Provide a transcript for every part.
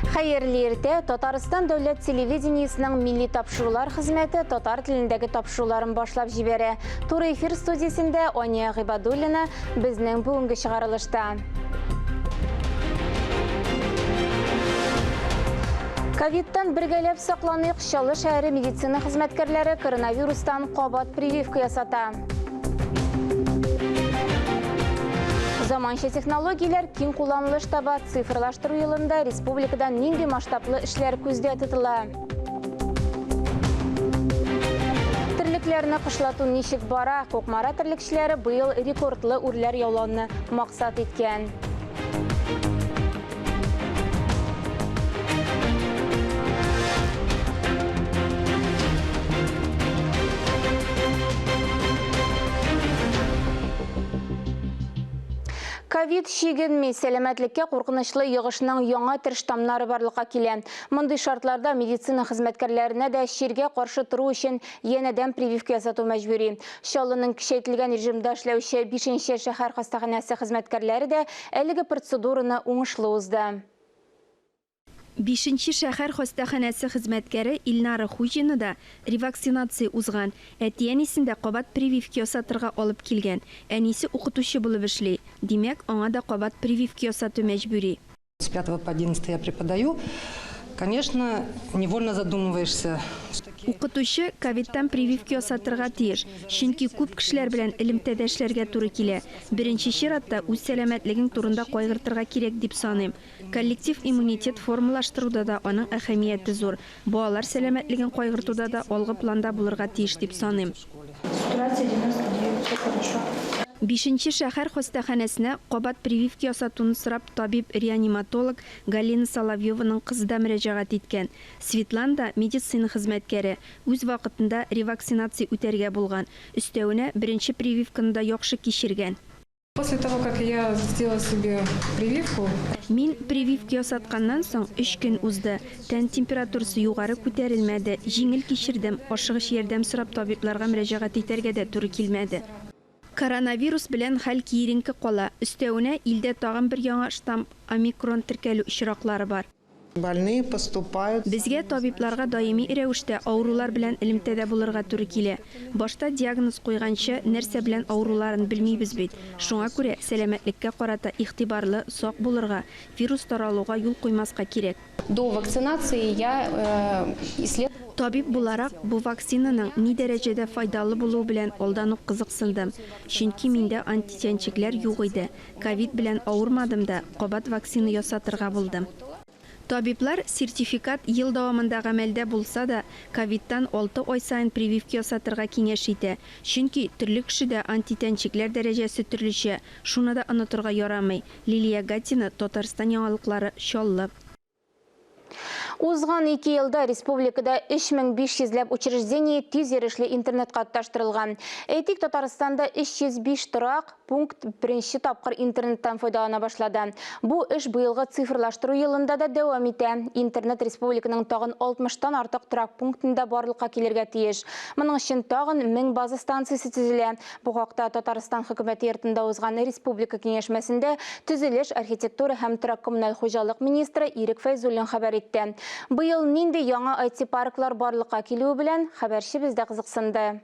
Хәерле иртә! Татарстан дәүләт телевидениесенең милли тапшырулар хезмәте татар телендәге тапшыруларын башлап җибәрә. Туры эфир студиясендә Ания Гыйбадуллина безнең бүгенге чыгарылышта. Ковидтан бергәләп сакланыйк, Чаллы шәһәре медицина хезмәткәрләре коронавирустан кабат прививка ясата. Заманча технологияләр киң кулланылыш таба, цифрлаштыру елында республикада нинди масштаблы эшләр күздә тотыла? Терлекләрне кышлату ничек бара? Кукмара терлекчеләре быел рекордлы үрләр яулауны максат иткән. Ковид чигенми, сәламәтлеккә куркынычлы йогышның яңа төр штаммнары барлыкка килә. Мондый шартларда медицина хезмәткәрләренә дә чиргә каршы тору өчен янәдән прививка ясату мәҗбүри. Чаллының көчәйтелгән режимда эшләүче бишенче шәһәр хастаханәсе хезмәткәрләре дә әлеге процедураны уңышлы узды. Бишенче шәһәр хастаханәсе хезмәткәре Илнара Хуҗина да ревакцинация узган, әти-әнисен дә кабат прививка ясатырга алып килгән. Әнисе укытучы булып эшли, димәк, аңа да кабат прививка ясату мәҗбүри. С пятого по одиннадцатый я преподаю. Конечно, невольно задумываешься. Укытучы ковидтан прививка ясатырга тиеш, чөнки күп кешеләр белән элемтәдә эшләргә туры килә. Беренче чиратта үз сәламәтлегең турында кайгыртырга кирәк дип саныйм. Коллектив иммунитет формалаштыруда да аның әһәмияте зур. Балалар сәламәтлеген кайгыртуда да алгы планда булырга тиеш дип саныйм. Бишенче шәһәр хастаханәсенә кабат прививка ясатуны сорап табиб-реаниматолог Галина Соловьеваның кызы да мөрәҗәгать иткән. Светлана да медицина хезмәткәре, үз вакытында ревакцинация үтәргә булган, өстәвенә, беренче прививканы да яхшы кичергән. После того, как я сделала себе прививку. Мин прививка ясатканнан соң өч көн узды. Тән температурасы югары күтәрелмәде, җиңел кичердем, ашыгыч ярдәм сорап табибларга мөрәҗәгать итәргә дә туры килмәде. Коронавирус белән хәл киеренке кала, өстәвенә, илдә тагын бер яңа штамм, омикрон теркәлү очраклары бар. Больные поступают. Безгә, табибларга даими рәвештә авырулар белән элемтәдә булырга туры килә. Башта диагноз куйганчы, нәрсә белән авыруларын белмибез бит. Шуңа күрә сәламәтлеккә карата игътибарлы, сак булырга, вирус таралуга юл куймаска кирәк. До вакцинации я исследовала. Табиб буларак, бу вакцинаның ни дәрәҗәдә файдалы булуы белән алдан ук кызыксындым. Чөнки миндә антитәнчекләр юк иде. Ковид белән авырмадым да, кабат вакцина ясатырга булдым. Табиблар сертификат ел дәвамында гамәлдә булса да, ковидтан алты ай саен прививка ясатырга киңәш итә. Чөнки төрле кешедә антитәнчекләр дәрәҗәсе төрлечә, шуны да онытырга ярамый. Лилия Гатина, Татарстан яңалыклары, Чаллы. Узган ике елда республикада 3500 ләп учреждение тиз йөрешле интернетка тоташтырылган. Әйтик, Татарстанда 305 торак пункт беренче тапкыр интернеттан файдалана башлады. Бу эш быелгы цифрлаштыру елында да дәвам итә. Интернет республиканың тагын 60 тан артык торак пунктында барлыкка килергә тиеш. Моның өчен тагын 1000 база станциясе төзелә. Бу хакта Татарстан Хөкүмәте йортында узган республика киңәшмәсендә төзелеш, архитектура һәм торак-коммуналь хуҗалык министры Ирек Фәйзуллин хәбәр итте. Быел нинди яңа IT-парклар барлыкка килүе белән хәбәрчебез дә кызыксынды.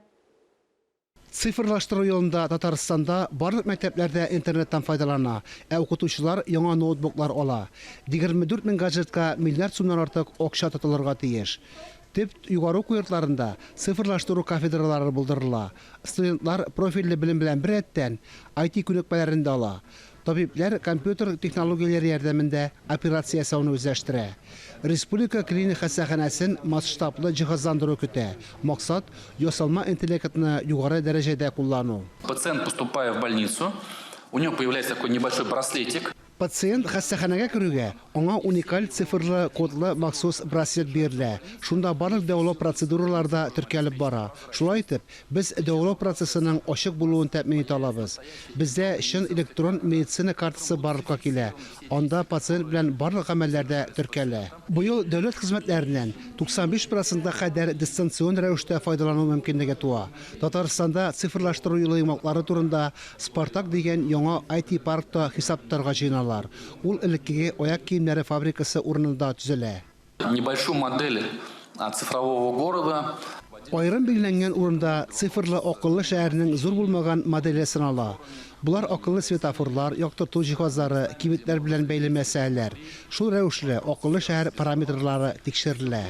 Цифрлаштыру елында Татарстанда барлык мәктәпләр дә интернеттан файдалана, ә укытучылар яңа ноутбуклар ала. 24 мең гаджетка миллиард сумнан артык акча тотылырга тиеш. Төп югары уку йортларында цифрлаштыру кафедралары булдырыла. Студентлар профильле белем белән беррәттән, IT күнекмәләрен дә ала. Табибләр компьютер технологияләре ярдәмендә операция ясауны үзләштерә. Республика клиник хастаханәсен масштаблы җиһазландыру көтә. Максат, ясалма интеллектны югары дәрәҗәдә куллану. Пациент, поступая в больницу, у него появляется такой небольшой браслетик. Пациент хастаханәгә керүгә, аңа уникаль цифрлы кодлы махсус браслет бирелә. Шунда барлык дәвалау процедуралары да теркәлеп бара. Шулай итеп, без дәвалау процессының ачык булуын тәэмин итә алабыз. Бездә чын электрон медицина картасы барлыкка килә, анда пациент белән барлык гамәлләр дә теркәлә. Быел дәүләт хезмәтләреннән 95 процентка кадәр дистанцион рәвештә файдалану мөмкинлеге туа. Татарстанда цифрлаштыру юлы йомгаклары турында Спартак дигән яңа IT-паркта хисап тотарга җыеналар. тотыналар. Ул элеккеге аяк киемнәре фабрикасы урынында төзелә. Небольшую модель цифрового города. Аерым билгеләнгән урында цифрлы акыллы шәһәрнең зур булмаган моделе сынала. Болар акыллы светофорлар, яктырту җиһазлары, кибетләр белән бәйле мәсьәләләр. Шул рәвешле акыллы шәһәр параметрлары тикшерелә.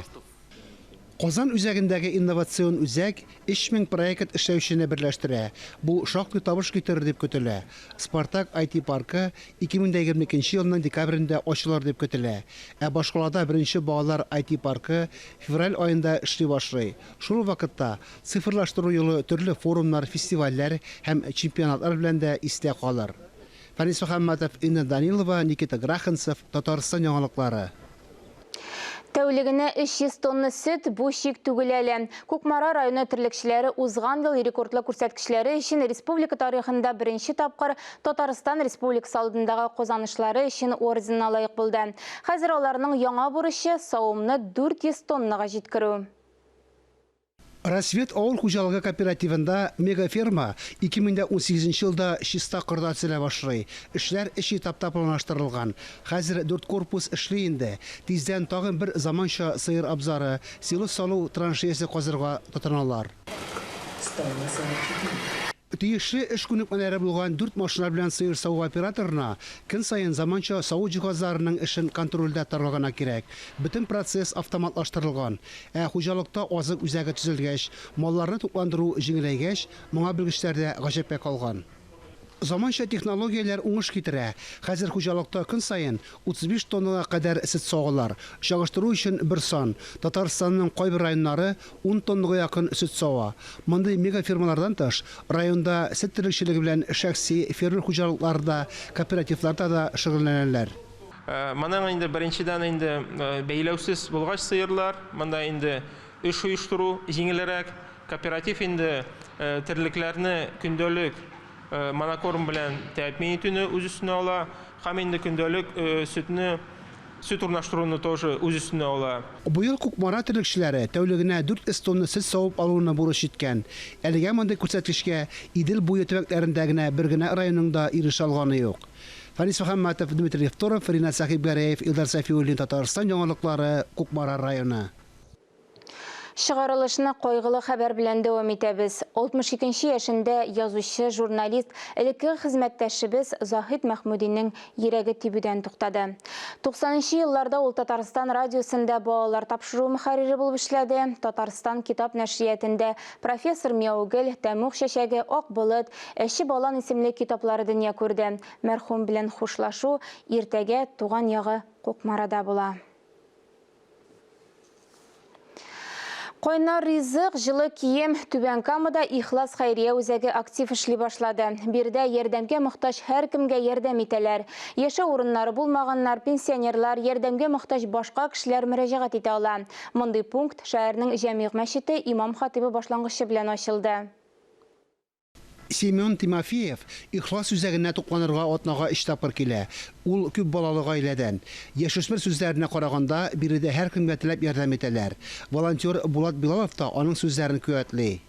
Казан үзәгендәге инновацион үзәк 3000 проект эшләүчене берләштерә. Бу шактый табыш китерер дип көтелә. Спартак IT паркы 2022 елның декабрендә ачылыр дип көтелә. Ә башкалада беренче балалар IT паркы февраль аенда эшли башлый. Шул ук вакытта цифрлаштыру елы төрле форумнар, фестивальләр һәм чемпионатлар белән дә истә калыр. Фәнис Мөхәммәтов, Инна Данилова, Никита Граханцев, Татарстан яңалыклары. Тәүлегенә 300 тонна сөт бу чик түгел әле. Кукмара районы терлекчеләре узган ел рекордлы күрсәткечләре өчен республика тарихында беренче тапкыр Татарстан Республикасы алдындагы казанышлары өчен орденына лаек булды. Хәзер аларның яңа бурычы савымны 400 тоннага җиткерү. Рассвет авыл хуҗалыгы кооперативында мегаферма 2018 елда чиста кырда төзелә башлый. Эшләр өч этапта планлаштырылган. Хәзер дүрт корпус эшли инде. Тиздән тагын бер заманча сыер абзары, силос салу траншеясе казырга тотыналар. Тиешле эш күнекмәләре булган дүрт машина белән сыер саву операторына көн саен заманча саву җиһазларының эшен контрольдә тотарга гына кирәк. Бөтен процесс автоматлаштырылган. Ә хуҗалыкта азык үзәге төзелгәч, малларны тукландыру җиңеләйгәч, моңа белгечләр дә гаҗәпкә калган. Заманча технологияләр уңыш китерә. Хәзер хуҗалыкта көн саен 35 тоннага кадәр сөт савалар. Чагыштыру өчен бер сан, Татарстанның кайбер районнары 10 тоннага якын сөт сава. Мондый мегафермалардан тыш, районда сөт терлекчелеге белән шәхси фермер хуҗалыклары да, кооперативларда да шөгыльләнәләр. Моның инде беренчедән инде бәйләүсез булгач сыерлар, монда инде эш оештыру җиңелрәк. Кооператив инде терлекләрне көндәлек монокорм белән тәэмин итүне үз өстенә ала һәм инде көндәлек сөтне сөт урнаштыруны тоже үз өстенә ала. Быел Кукмара терлекчеләре тәүлегенә 400 тонна сөт савып алуны бурыч иткән. Әлегә мондый күрсәткечкә Идел буе төбәкләрендә генә бер генә районның да ирешә алганы юк. Фәнис Мөхәммәтов, Дмитрий Евторов, Ринат Сәхибгәрәев, Илдар Сәфиуллин, Татарстан яңалыклары, Кукмара районы. Чыгарылышны кайгылы хәбәр белән дәвам итәбез. 62 нче яшендә язучы, журналист, элеккеге хезмәттәшебез Заһид Мәхмүдинең йөрәге тибүдән туктады. 90 нчы елларда ул Татарстан радиосында балалар тапшыруы мөхәррире булып эшләде, Татарстан китап нәшриятендә Профессор Мияугөл, Тәмуг чәчәге, Ак болыт, Әче балан исемле китаплары дөнья күрде. Мәрхүм белән хушлашу иртәгә туган ягы Кукмарада була. Кайнар ризык, җылы кием. Түбән Камада Ихлас хәйрия үзәге актив эшли башлады. Биредә ярдәмгә мохтаҗ һәркемгә ярдәм итәләр. Яшәү урыннары булмаганнар, пенсионерлар, ярдәмгә мохтаҗ башка кешеләр мөрәҗәгать итә ала. Мондый пункт шәһәрнең Җәмигъ мәчете имам-хатыйбы башлангычы белән ачылды. Семен Тимофеев Ихлас үзәгенә тукланырга атнага өч тапкыр килә. Ул күп балалы гаиләдән. Яшүсмер сүзләренә караганда, биредә һәркемгә теләп ярдәм итәләр. Волонтер Булат Билалов та аның сүзләрен куәтли.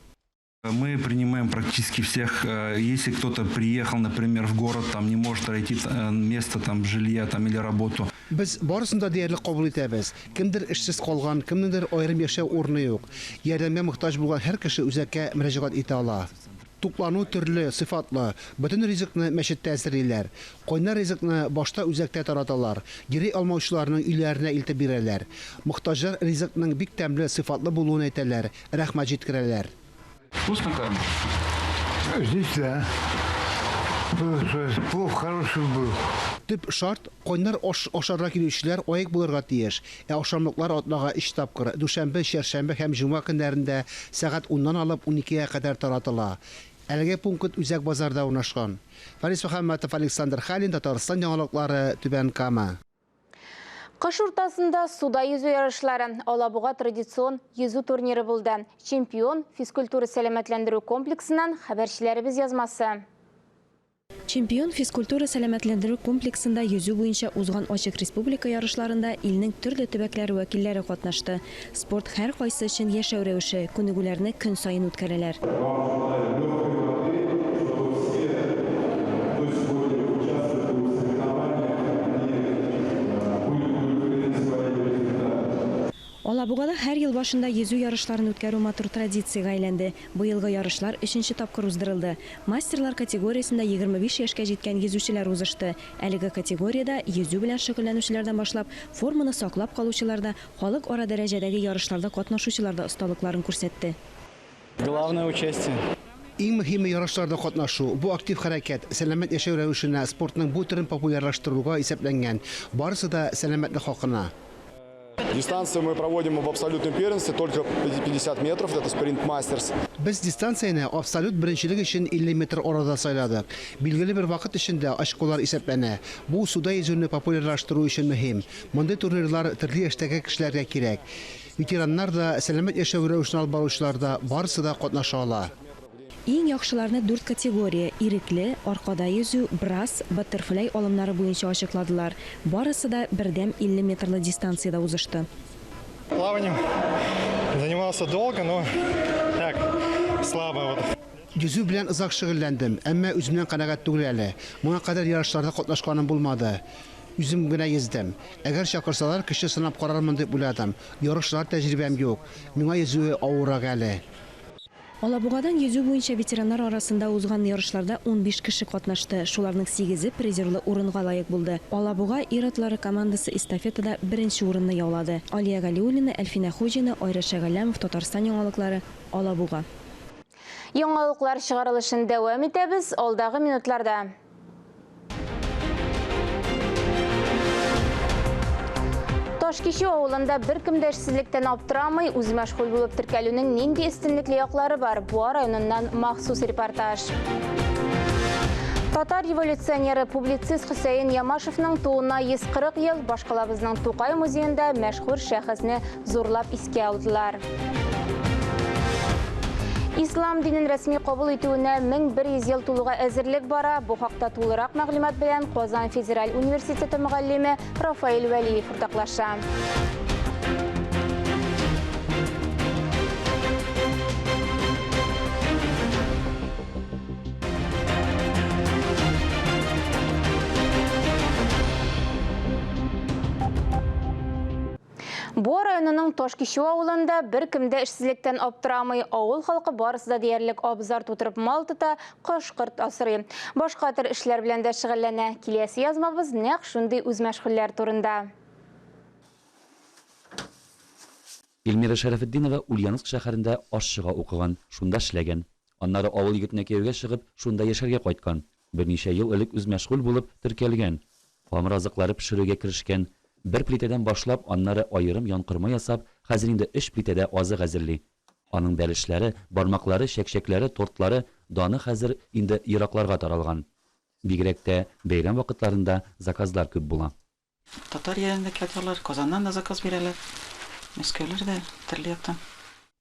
Мы принимаем практически всех. Если кто-то приехал, например, в город, там не может найти место, там, жилья там, или работу. Без барысын да диярлек кабул итәбез. Кемдер эшсез калган, кемнеңдер аерым яшәү урыны юк. Ярдәмгә мохтаҗ булган һәр кеше үзәккә мөрәҗәгать итә ала. Туклану төрле, сыйфатлы. Бөтен ризыкны мәчеттә әзерлиләр. Кайнар ризыкны башта үзәктә тараталар, йөри алмаучыларның өйләренә илтеп бирәләр. Мохтаҗлар ризыкның бик тәмле, сыйфатлы булуын әйтәләр, рәхмәт җиткерәләр. Вкусно кормят? Здесь да. Плов хороший был. Төп шарт, кайнар аш ашарга килүчеләр аек булырга тиеш. Ә ашамлыклар атнага өч тапкыр, дүшәмбе, чәршәмбе һәм җомга көннәрендә сәгать уннан алып уникегә кадәр таратыла. Әлеге пункт үзәк базарда урнашкан. Фарис Мөхәммәтов, Александр Халин, Татарстан яңалыклары, Түбән Кама. Кыш уртасында суда йөзү ярышлары, Алабуга традицион йөзү турниры булды. Чемпион физкультура-сәламәтләндерү комплексыннан хәбәрчеләребез язмасы. Чемпион физкультура-сәламәтләндерү комплексында йөзү буенча узган ачык республика ярышларында илнең төрле төбәкләре вәкилләре катнашты. Спорт һәркайсы өчен яшәү рәвеше, күнегүләрне көн саен үткәрәләр. Алабугада һәр ел башында йөзү ярышларын үткәрү матур традициягә әйләнде. Быелгы ярышлар өченче тапкыр уздырылды. Мастерлар категориясендә 25 яшькә җиткән йөзүчеләр узышты. Әлеге категориядә йөзү белән шөгыльләнүчеләрдән башлап, форманы саклап калучылар да, халыкара дәрәҗәдәге ярышларда катнашучылар да осталыкларын күрсәтте. Главное участие. Иң мөһиме ярышларда катнашу. Бу актив хәрәкәт, сәламәт яшәү рәвешенә, спортның бу төрен популярлаштыруга исәпләнгән. Барысы да сәламәтлек хакына. Дистанцию мы проводим в абсолютном первенстве только 50 метров, это спринт мастерс. Без дистанцияне абсолют беренчелек өчен 50 метр арада сайладык. Билгеле бер вакыт эчендә очколар исәпләнә. Бу суда йөзүне популярлаштыру өчен мөһим. Мондый турнирлар төрле яшьтәге кешеләргә кирәк. Ветераннар да, сәламәт яшәү рәвешен алып баручылар да, барысы да катнаша ала. Иң яхшыларны дүрт категория, ирекле, аркада йөзү, брасс, баттерфляй алымнары буенча ачыкладылар. Барысы да бердәм 50 метрлы дистанциядә узышты. Плаванием занимался долго, но так, слабо вот. Йөзү белән озак шөгыльләндем, әмма үземнән канәгать түгел әле. Моңа кадәр ярышларда катнашканым булмады. Үзем генә йөздем. Әгәр чакырсалар, көчне сынап карармын дип уйладым. Ярышлар тәҗрибәм юк. Миңа йөзүе авыррак әле. Алабугадан йөзү буенча ветераннар арасында узган ярышларда 15 кеше катнашты. Шуларның сигезе призерлы урынга лаек булды. Алабуга ир-атлары командасы эстафетада беренче урынны яулады. Алия Галиуллина, Әлфинә Хуҗина, Айрат Шәгаләмов, Татарстан яңалыклары, Алабуга. Яңалыклар чыгарылышын дәвам итәбез алдагы минутларда. Ташкичү авылында беркем дә эшсезлектән аптырамый, үзмәшгуль булып теркәлүнең нинди өстенлекле яклары бар? Буа районыннан махсус репортаж. Татар революционеры, публицист Хөсәен Ямашевның тууына 140 ел башкалабызның Тукай музеенда мәшһүр шәхесне зурлап искә алдылар. Ислам динен рәсми кабул итүенә 1100 ел тулуга әзерлек бара. Бу хакта тулырак мәгълүмат белән Казан федераль университеты мөгаллиме Рафаэль Вәлиев уртаклаша. Буа районының Ташкичү авылында беркем дә эшсезлектән аптырамый. Авыл халкы барысы да диярлек абзар тутырып мал тота, кош-корт асрый. Башка төр эшләр белән дә шөгыльләнә. Киләсе язмабыз нәкъ шундый үзмәшгульләр турында. Эльмира Шәрәфетдинова Ульяновск шәһәрендә ашчыга укыган, шунда эшләгән. Аннары авыл егетенә кияүгә чыгып, шунда яшәргә кайткан. Берничә ел элек үзмәшгуль булып теркәлгән. Камыр азыклары пешерүгә керешкән. Бер плитәдән башлап, аннары аерым янкорма ясап, хәзер инде өч плитәдә азык әзерли. Аның бәлешләре, бармаклары, чәкчәкләре, тортлары даны хәзер инде еракларга таралган. Бигрәк тә бәйрәм вакытларында заказлар күп була. Татар ярендә яталар, Казаннан да заказ бирәләр, Мәскәүләр дә, төрле яктан.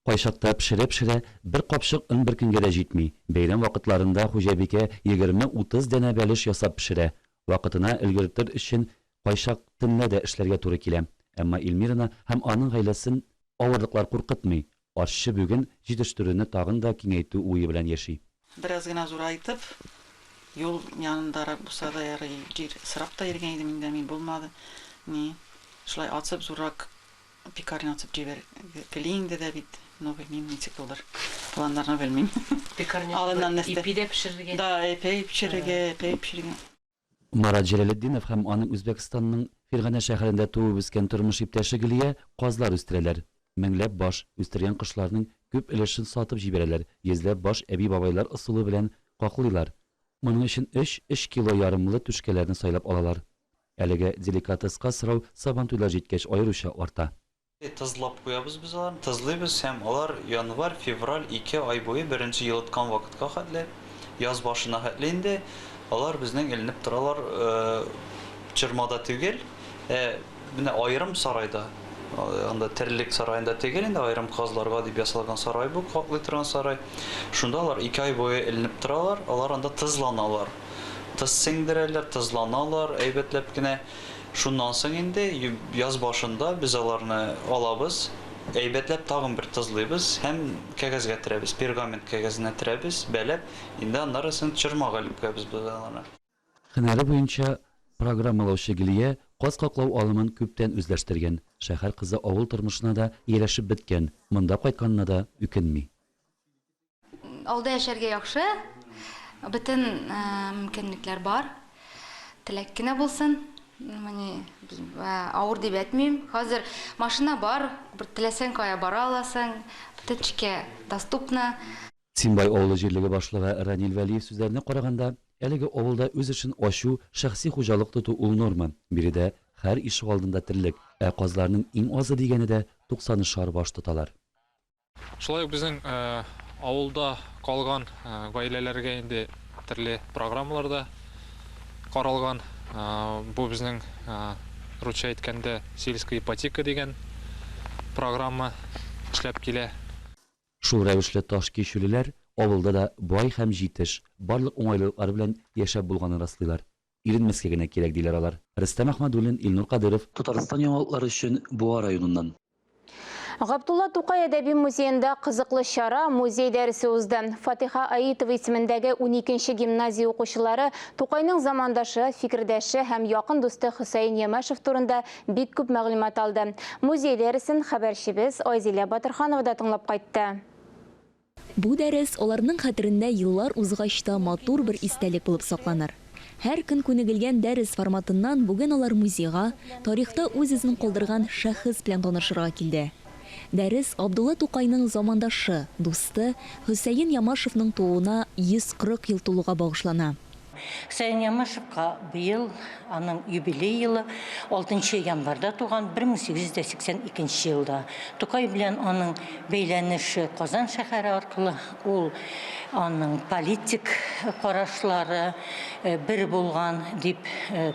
Кайчакта пешерә-пешерә бер капчык он бер көнгә дә җитми. Бәйрәм вакытларында хуҗабикә егерме-утыз данә бәлеш ясап пешерә. Вакытына өлгертер өчен кайчак төнлә дә эшләргә туры килә. Әмма Эльмираны һәм аның гаиләсен авырлыклар куркытмый. Ашчы бүген җитештерүне тагын да киңәйтү уе белән яши. Бераз гына зурайтып, юл янындарак булса да ярый, җир сорап та йөргән идем инде, мин булмады. Ни, шулай ачып, зуррак пекарня ачып җибәргели инде дә бит, но белмим, ничек булыр. Планнарны белмим. Пекарня Алыннан нәрсә? Ипи дә пешерергә. Да, ипи пешерергә, ипи пешерергә. Марат Җәләлетдинов һәм аның Үзбәкстанның Фирганә шәһәрендә туып үскән тормыш иптәше Гөлия казлар үстерәләр. Меңләп баш үстергән кошларның күп өлешен сатып җибәрәләр, йөзләп баш әби-бабайлар ысулы белән каклыйлар. Моның өчен өч, өч кило ярымлы түшкәләрне сайлап алалар. Әлеге деликатеска сорау Сабантуйлар җиткәч аеруча арта. Тозлап куябыз без аларны, тозлыйбыз һәм алар январь, февраль ике ай буе беренче елыткан вакытка хәтле, яз башына хәтле инде алар безнең эленеп торалар, чормада түгел, ә менә аерым сарайда, анда терлек сараенда түгел инде, аерым казларга дип ясалган сарай бу, каклый торган сарай. Шунда алар ике ай буе эленеп торалар, алар анда тозланалар. Тоз сеңдерәләр, тозланалар әйбәтләп кенә. Шуннан соң инде яз башында без аларны алабыз, әйбәтләп тагын бер тозлыйбыз һәм кәгазьгә төрәбез, пергамент кәгазенә төрәбез, бәләп, инде аннары соң чормага элеп куябыз без аларны. Һөнәре буенча программалаучы Гөлия Каз каклау алымын күптән үзләштергән. Шәһәр кызы авыл тормышына да ияләшеп беткән, монда кайтканына да үкенми. Авылда яшәргә яхшы, бөтен мөмкинлекләр бар. Теләк кенә булсын. Мени авыр дип әйтмим. Хәзер машина бар, бер теләсәң кая бара аласың, бөтен эшкә доступно. Симбай авылы җирлеге башлыгы Ранил Вәлиев сүзләренә караганда, әлеге авылда үз эшен ачу, шәхси хуҗалык тоту ул норма. Биредә һәр ишегалдында терлек, ә казларның иң азы дигәне дә туксанышар баш тоталар. Шулай ук безнең авылда калган гаиләләргә инде төрле программалар да каралган. Бу безнең, русча әйткәндә, сельская ипотека дигән программа эшләп килә. Шул рәвешле ташкичүлеләр авылда да бай һәм җитеш, барлык уңайлылыклар белән яшәп булганын раслыйлар. Иренмәскә генә кирәк, диләр алар. Рөстәм Әхмәдуллин, Илнур Кадыров, Татарстан яңалыклары өчен Буа районыннан. Габдулла Тукай әдәби музеенда кызыклы чара, музей дәресе узды. Фатиха Аитова исемендәге уникенче гимназия укучылары Тукайның замандашы, фикердәше һәм якын дусты Хөсәен Ямашев турында бик күп мәгълүмат алды. Музей дәресен хәбәрчебез Айзилә Батырханова да тыңлап кайтты. Бу дәрес аларның хәтерендә еллар узгач та матур бер истәлек булып сакланыр. Һәр көн күнегелгән дәрес форматыннан бүген алар музейга, тарихта үз эзен калдырган шәхес белән танышырга килде. Дәрес Абдулла Тукайның замандашы, дусты Хөсәен Ямашевның тууына 140 ел тулуга багышлана. Хөсәен Ямашевка быел аның юбилей елы, 6 январьда туган, 1882 елда. Тукай белән аның бәйләнеше Казан шәһәре аркылы, ул аның политик карашлары бер булган дип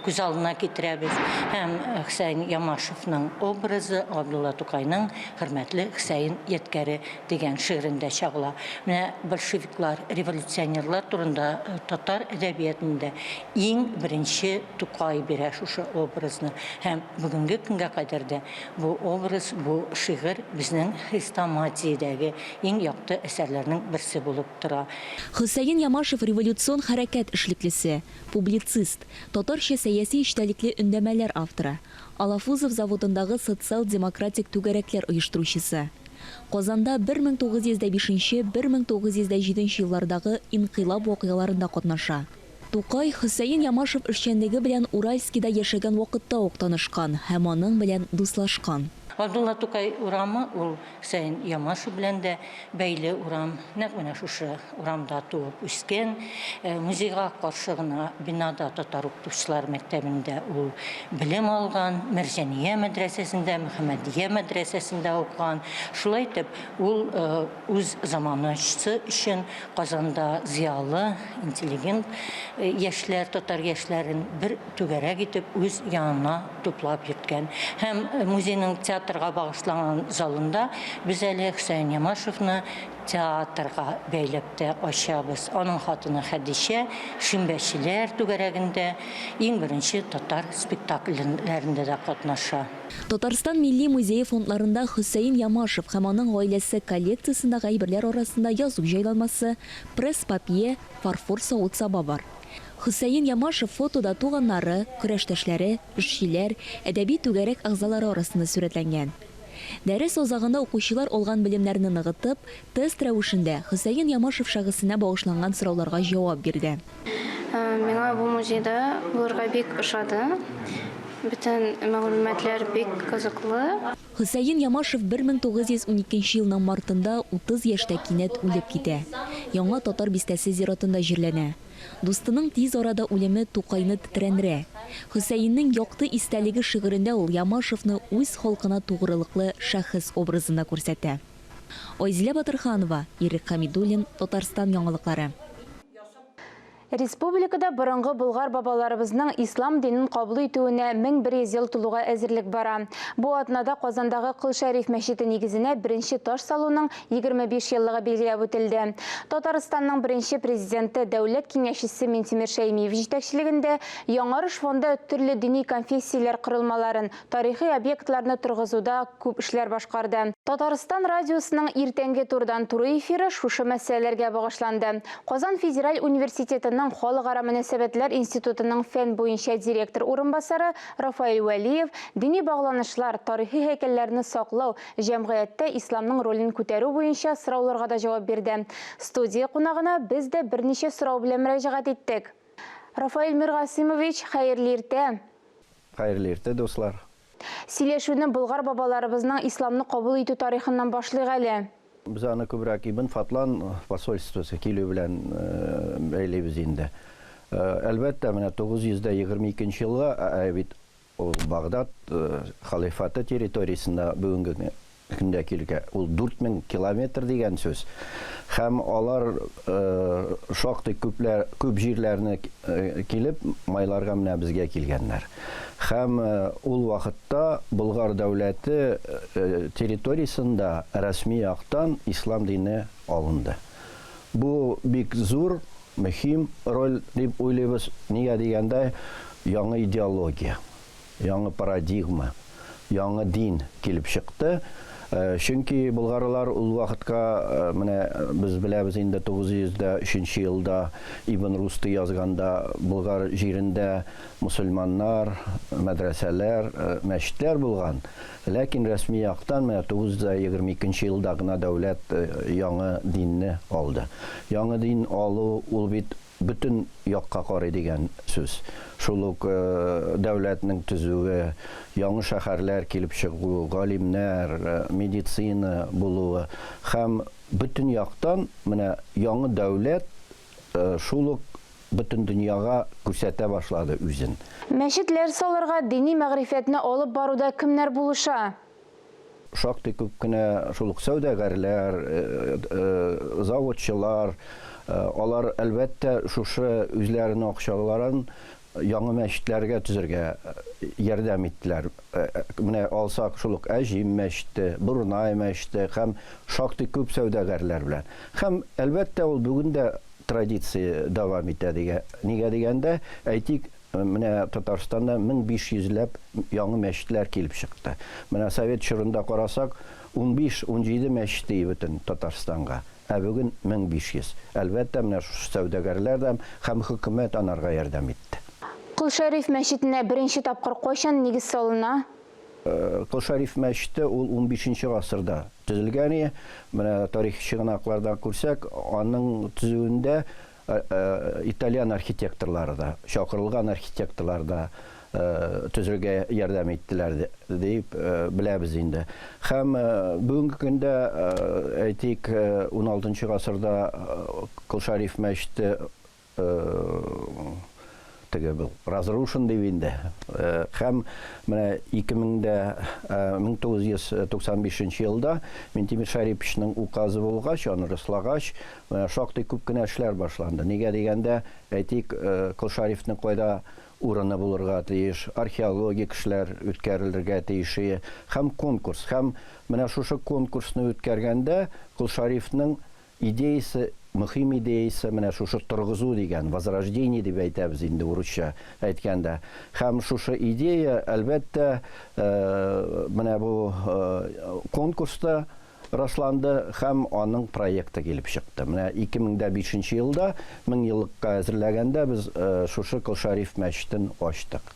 күз алдына китерәбез. Һәм Хөсәен Ямашевның образы Габдулла Тукайның Хөрмәтле Хөсәен ядкәре дигән шигырендә чагыла. Менә большевиклар, революционерлар турында татар әдәбиятында иң беренче Тукай бирә шушы образны. Һәм бүгенге көнгә кадәр дә бу образ, бу шигырь безнең хрестоматиядәге иң якты әсәрләрнең берсе булып тора. Хөсәен Ямашев революцион хәрәкәт эшлеклесе, публицист, татарча сәяси эчтәлекле өндәмәләр авторы, Алафузов заводындагы социал-демократик түгәрәкләр оештыручысы. Казанда 1905 1907 еллардагы инкыйлаб вакыйгаларында катнаша. Тукай Хөсәен Ямашев эшчәнлеге белән Уральскида яшәгән вакытта ук танышкан һәм аның белән дуслашкан. Габдулла Тукай урамы ул Хөсәен Ямашев белән дә бәйле урам. Нәкъ менә шушы урамда туып үскән. Музейга каршы гына бинада татар укытучылар мәктәбендә ул белем алган, Мәрҗания мәдрәсәсендә, Мөхәммәдия мәдрәсәсендә укыган. Шулай итеп, ул үз заманасы өчен Казанда зыялы, интеллигент яшьләр, татар яшьләрен бер түгәрәк итеп үз янына туплап йөрткән. Һәм музейның театрга багышланган залында без әле Хөсәен Ямашевны театрга бәйләп тә ачабыз. Аның хатыны Хәдичә шимбәчеләр түгәрәгендә иң беренче татар спектакльләрендә дә катнаша. Татарстан Милли музее фондларында Хөсәен Ямашев һәм аның гаиләсе коллекциясендәге әйберләр арасында язу җайланмасы, пресс-папье, фарфор савыт-саба бар. Хөсәен Ямашев фотода туганнары, көрәштәшләре, эшчеләр, әдәби түгәрәк әгъзалары арасында сурәтләнгән. Дәрес азагында укучылар алган белемнәрне ныгытып, тест рәвешендә Хөсәен Ямашев шәхесенә багышланган сорауларга җавап бирде. Миңа бу музейда булырга бик ошады. Бөтен мәгълүматлар бик кызыклы. Хөсәен Ямашев 1912 елның мартында 30 яшьтә кинәт үлеп китә. Яңа Татар бистәсе зиратында җирләнә. Дустының тиз арада үлеме Тукайны тетрәндерә. Хөсәеннең якты истәлеге шигырендә ул Ямашевны үз халкына тугрылыклы шәхес образында күрсәтә. Айзилә Батырханова, Ирек Хәмидуллин, Татарстан яңалыклары. Республикада борынгы болгар бабаларыбызның ислам динен кабул итүенә 1100 ел тулуга әзерлек бара. Бу атнада Казандагы Кол Шәриф мәчете нигезенә беренче таш салуның 25 еллыгы билгеләп үтелде. Татарстанның беренче президенты, дәүләт киңәшчесе Минтимер Шәймиев җитәкчелегендә Яңарыш фонды төрле дини конфессияләр корылмаларын, тарихи объектларны торгызуда күп эшләр башкарды. Татарстан радиосының иртәнге турыдан-туры эфиры шушы мәсьәләләргә багышланды. Казан федераль университетының Халыкара мөнәсәбәтләр институтының фән буенча директор урынбасары Рафаэль Вәлиев дини багланышлар, тарихи һәйкәлләрне саклау, җәмгыятьтә исламның ролен күтәрү буенча сорауларга да җавап бирде. Студия кунагына без дә берничә сорау белән мөрәҗәгать иттек. Рафаэль Миргасыймович, хәерле иртә! Хәерле иртә, дуслар! Сөйләшүне болгар бабаларыбызның исламны кабул итү тарихыннан башлыйк әле. Без аны күбрәк Ибн Фадлан посольствосы килү белән бәйлибез инде. Әлбәттә, менә 922 нче елга, ә бит ул Багдад халифаты территориясендә бүгенге көндә килгә, ул 4000 километр дигән сүз. Һәм алар шактый күпләр, күп җирләрне килеп, майларга менә безгә килгәннәр. Һәм ул вакытта Болгар дәүләте территориясендә рәсми яктан ислам дине алынды. Бу бик зур, мөһим роль дип уйлыйбыз. Нигә дигәндә, яңа идеология. Яңа парадигма, яңа дин килеп чыкты. Чөнки болгарлар ул вакытка, менә без беләбез инде 903 нче елда Ибн Русты язганда Болгар җирендә мосылманнар, мәдрәсәләр, мәчетләр булган. Ләкин рәсми яктан менә 922 нче елда гына дәүләт яңа динне алды. Яңа дин алу ул бит Бөтен якка карый дигән сүз. Шул ук дәүләтнең төзүе, яңы шәһәрләр килеп чыгу, галимнәр, медицина булуы һәм бөтен яктан менә яңы дәүләт шул ук бөтен дөньяга күрсәтә башлады үзен. Мәчетләр салырга, дини мәгърифәтне алып баруда кемнәр булыша? Шактый күп кенә шул ук сәүдәгәрләр, заводчылар, алар, әлбәттә, шушы үзләренең акчаларын яңа мәчетләргә төзергә ярдәм иттеләр. Менә алсак, шул ук Әҗим мәчете, Борнай мәчете һәм шактый күп сәүдәгәрләр белән. Һәм, әлбәттә, ул бүген дә традиция дәвам итә, нигә дигәндә, әйтик, Менә Татарстанда 1500 ләп яңы мәчетләр килеп чыкты. Менә совет чорында карасак, 15-17 мәчет ие бөтен Татарстанга. Ә бүген 1500. Әлбәттә, менә шушы сәүдәгәрләр дә һәм хөкүмәт анарга ярдәм итте. Кол Шәриф мәчетенә беренче тапкыр кайчан нигез салына? Кол Шәриф мәчете ул унбишенче гасырда төзелгән ие. Менә тарихи чыганаклардан күрсәк, аның төзүендә Итальян архитекторлары да, чакырылган архитекторлар да төзергә ярдәм иттеләр дип беләбез инде. Һәм бүгенге көндә, әйтик, уналтынчы гасырда Кол Шәриф мәчете теге был разрушен дип инде. Һәм менә 1995 елда Минтимер Шәриповичның указы булгач, аны раслагач, менә шактый күп кенә эшләр башланды. Нигә дигәндә, әйтик, Кол Шәрифнең кайда урыны булырга тиеш, археологик эшләр үткәрелергә тиеше һәм конкурс. Һәм менә шушы конкурсны үткәргәндә Кол Шәрифнең Идеясе, мөһим идеясе менә шушы торгызу дигән, возрождение дип әйтәбез инде урысча әйткәндә. Һәм шушы идея, әлбәттә, менә бу конкурста расланды һәм аның проекты килеп чыкты. Менә 2005 нче елда, меңьеллыкка әзерләгәндә без шушы Колшәриф мәчетен ачтык.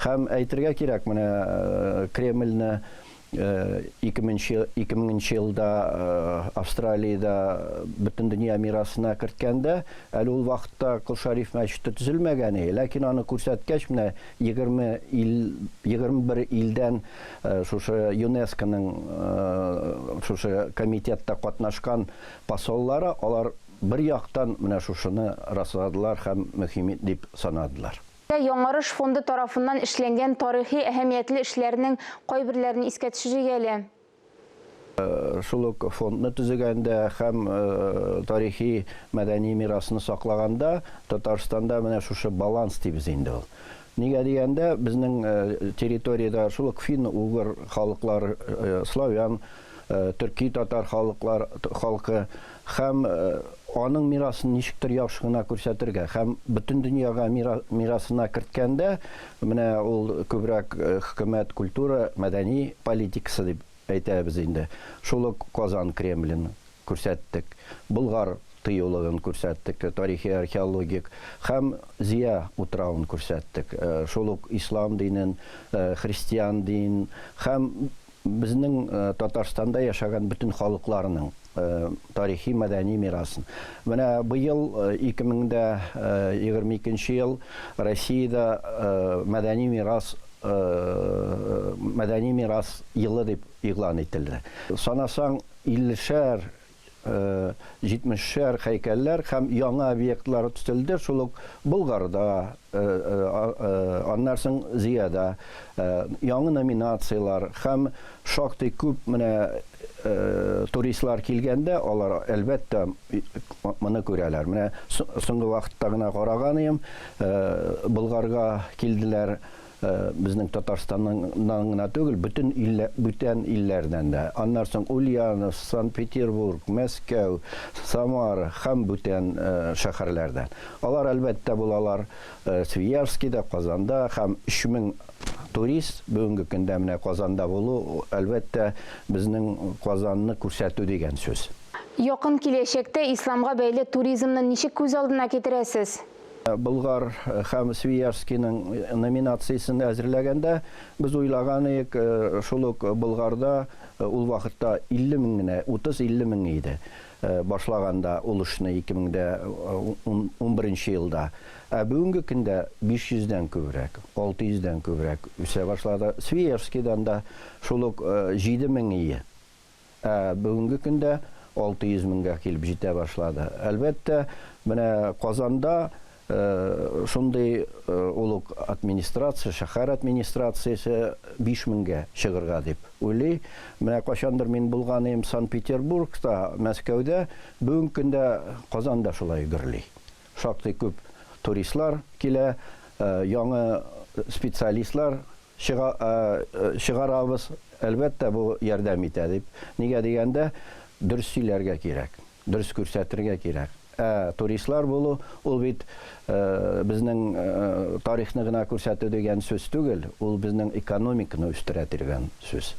Һәм әйтергә кирәк, менә Кремльне 2000 елда Австралиядә Бөтендөнья мирасына керткәндә, әле ул вакытта Кол Шәриф мәчете төзелмәгән иде, ләкин аны күрсәткәч, менә 20 ил, 21 илдән шушы ЮНЕСКОның шушы комитетта катнашкан посоллары, алар бер яктан менә шушыны расладылар һәм мөһим дип санадылар. Яңарыш фонды тарафыннан эшләнгән тарихи әһәмиятле эшләрнең кайберләрен искә төшерик әле. Шул ук фондны төзегәндә һәм тарихи мәдәни мирасны саклаганда Татарстанда менә шушы баланс дибез инде ул. Нигә дигәндә, безнең территориядә шул ук фин-угыр халыклар, славян, төрки татар халыклар халкы һәм аның мирасын ничектер яхшы гына күрсәтергә һәм бөтен дөньяга мирасына керткәндә, менә ул күбрәк хөкүмәт культура, мәдәни политикасы дип. әйтәбез инде. Шул ук Казан Кремлен күрсәттек, Болгар тыюлыгын күрсәттек, тарихи археологик һәм Зия утравын күрсәттек. Шул ук ислам динен, христиан дин һәм безнең Татарстанда яшәгән бөтен халыкларның тарихи мәдәни мирасын. Менә быел 2022 ел Россиядә мәдәни мирас мәдәни мирас елы дип игълан ителде. Санасаң, 50шәр, 70шәр һәйкәлләр һәм яңа объектлар төзелде. Шул ук Болгарда, аннан соң Зиядә яңа номинацияләр һәм шактый күп менә туристлар килгәндә, алар әлбәттә моны күрәләр. Менә соңгы вакытта гына караган идем, Болгарга килделәр безнең Татарстаннан гына түгел, бөтен илләр, бүтән илләрдән дә. Аннан соң Ульяновск, Санкт-Петербург, Мәскәү, Самара һәм бүтән шәһәрләрдән. Алар әлбәттә булалар Свияжскида, Казанда һәм 3000 турист бүгенге көндә менә Казанда булу, әлбәттә, безнең Казанны күрсәтү дигән сүз. Якын киләчәктә исламга бәйле туризмны ничек күз алдына китерәсез? Болгар һәм Свияжскийның номинациясен әзерләгәндә, без уйлаган идек, шул ук Болгарда ул вакытта 50 мең генә, 30-50 мең иде башлаганда ул эшне 2011 елда. Ә бүгенге көндә 500 дән күбрәк, 600 дән күбрәк үсә башлады. Свияжскийдан да шул ук 7 мең ие. Ә бүгенге көндә 600 меңгә килеп җитә башлады. Әлбәттә, менә Казанда шундый ул ук администрация, шәһәр администрациясе 5 меңгә чыгырга дип уйлый. Менә кайчандыр мин булган идем Санкт-Петербургта, Мәскәүдә, бүгенге көндә Казанда шулай гөрли. Шактый күп туристлар килә, яңа специалистлар чыга чыгарабыз. Әлбәттә, бу ярдәм итә дип. Нигә дигәндә, дөрес сөйләргә кирәк, дөрес күрсәтергә кирәк. Ә туристлар булу, ул бит безнең тарихны гына күрсәтү дигән сүз түгел, ул безнең экономиканы үстерә дигән сүз.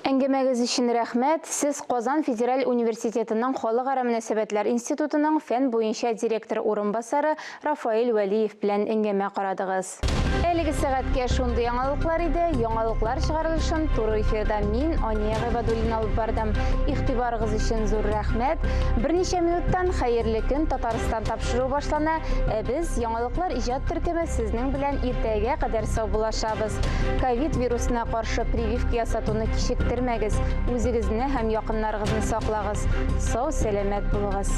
Әңгәмәгез өчен рәхмәт. Сез Казан федераль университетының Халыкара мөнәсәбәтләр институтының фән буенча директор урынбасары Рафаэль Вәлиев белән әңгәмә карадыгыз. Әлеге сәгатькә шундый яңалыклар иде. Яңалыклар чыгарылышын туры эфирда мин, Ания Гыйбадуллина алып бардым. Игътибарыгыз өчен зур рәхмәт. Берничә минуттан Хәерле көн Татарстан тапшыруы башлана. Ә без, Яңалыклар иҗат төркеме, сезнең белән иртәгә кадәр саубуллашабыз. Ковид вирусына каршы прививка ясатуны кичектермәгез, үзегезне һәм якыннарыгызны саклагыз. Сау-сәламәт булыгыз!